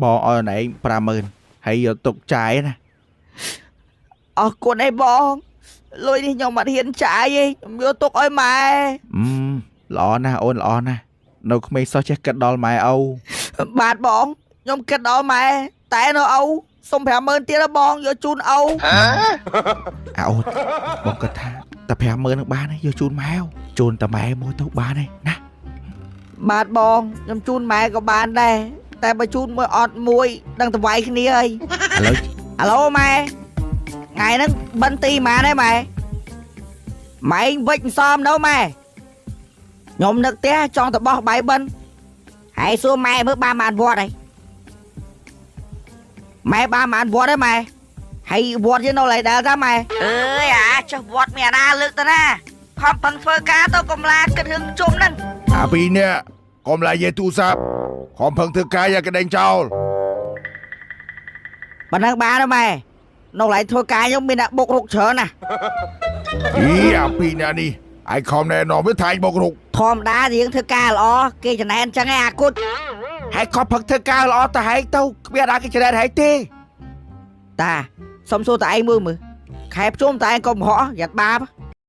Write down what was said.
បងឲ្យអូនឯង50000ហើយយកទុកចាយណា អរគុណឯបងលុយនេះខ្ញុំអត់ហ៊ានចាយទេខ្ញុំយកទុកឲ្យម៉ែ អឺល្អណាស់អូនល្អណាស់នៅក្មេងសោះចេះគិតដល់ម៉ែឪ បាទបងខ្ញុំគិតដល់ម៉ែតែនៅឪសុំ50000ទៀតហ៎បងយកជូនឪ អាអូនបងគិតថាតែ50000នឹងបានហើយយកជូនម៉ែជូនតែម៉ែមួយទៅបានហើយណា បាទបងខ្ញុំជូនម៉ែក៏បានដែរតែបើជូនមួយអត់មួយដឹងតវាយគ្នាហើយ ឥឡូវ អាឡូម៉ែថ្ងៃហ្នឹងបិណ្ឌទីម៉ានហើយម៉ែម៉ែឯងវិចមិនសមនៅម៉ែខ្ញុំនឹកផ្ទះចង់ទៅបោះបាយបិណ្ឌហើយសួរម៉ែមើលបានបានវត្តហើយម៉ែបានបានវត្តហើយម៉ែហើយវត្តយើងនៅឡៃដែលតាម៉ែអើយអាចុះវត្តមានអាណាលើកទៅណាខំប្រឹងធ្វើការទៅកំឡាគិតរឿងជុំហ្នឹង អាពីរនេះកុំឡាយយាយទូរស័ព្ទខំផឹងធ្វើការយកកដេញចោល ប៉ុណ្ណឹងបានទេម៉ែនៅឡៃធ្វើការខ្ញុំមានអ្នកបុករុកច្រើនណាស់ អីអាពីរអ្នកនេះឯងខំណែនាំវាថាឯងបុករុក ធម្មតាយើងធ្វើការល្អគេចំណែនអញ្ចឹងឯងអាគុត ហើយខំផឹកធ្វើការល្អទៅហែងទៅគ្មានអាគេចំណែនហែងទេ តាសុំសួរតាឯងមើលមើលខែភ្ជុំតាឯងក៏មហកយ៉ាត់បាប